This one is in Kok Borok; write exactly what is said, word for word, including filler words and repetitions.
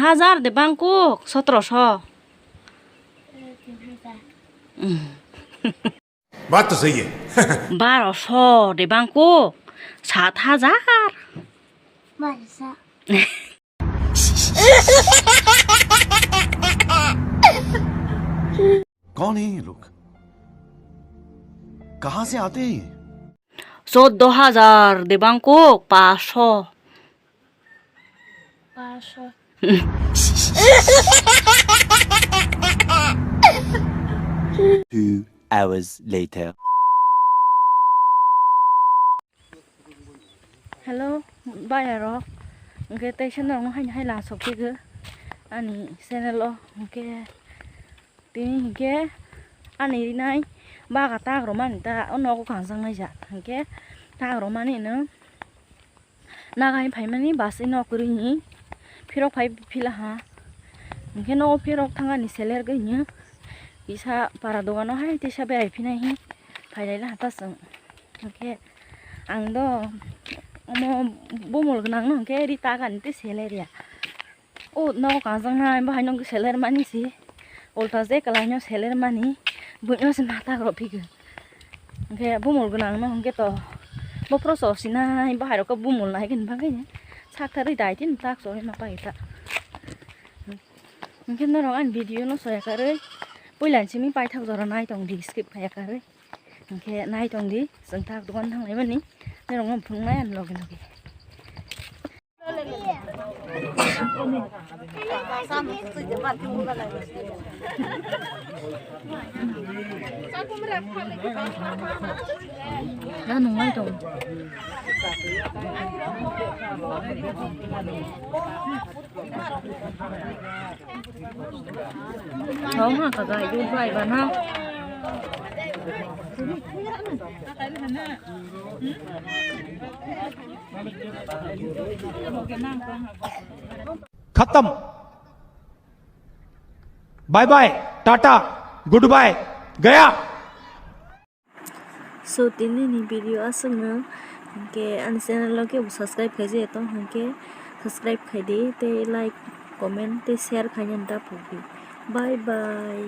Hajar de bangkuk, sotro so. Baat to sahi hai. Baro so de bangkuk, sat hajar. Baro so. कौन है ये लोग? कहाँ से आते हैं ये? Soddo hajar de bangkuk, paso. Paso. Two hours later. Hello, bayarok. Hwnkhe tei sandalrok no haino hai lasok phikhe ani channel o. Hwnkhe tini hwnkhe ani rinai baga tak romani ta o nogo kanjaknai ja. Hwnkhe tak romani no naga hai phaimani bus ino kwrwini phirok phai philaha. Hwnkhe nogo phirok thangani seler gwnyo kisa para dogano hai tisa berai phinai hi phailai laha ta chwng. Hwnkhe ang do omo bumul gwnangno hwnkhe ri tagani tei seler ya. O nogo kanjaknai, bo haino seler mani si. Ulta je kwlaino seler mani, buino se matak rw phikhe. Hwnkhe bumul gwnangno hwnkhe to, bo phoro chosinai, bo hairokhe bumul nai hwnba khe sak tarwi dai tini tak chorwi ma pai ta. Hwnkhe norok ani video no soya karwi, puila simi paithak jora nai tong di, skip khaya karwi. Hwnkhe nai tong di, chwng tak dogan thanglaimani, norokno phunuknai ani loge loge. Nang nunglai tong. Thong ha ka gai du bai ba na. खत्म। Bye bye, tata, good bye, गया। So, tini ni video aswkno, hwnkhe ani channel o kebo subscribe khaijak tong, hwnkhe subscribe khaidi tei like, comment tei share khaina da phukdi. Bye bye.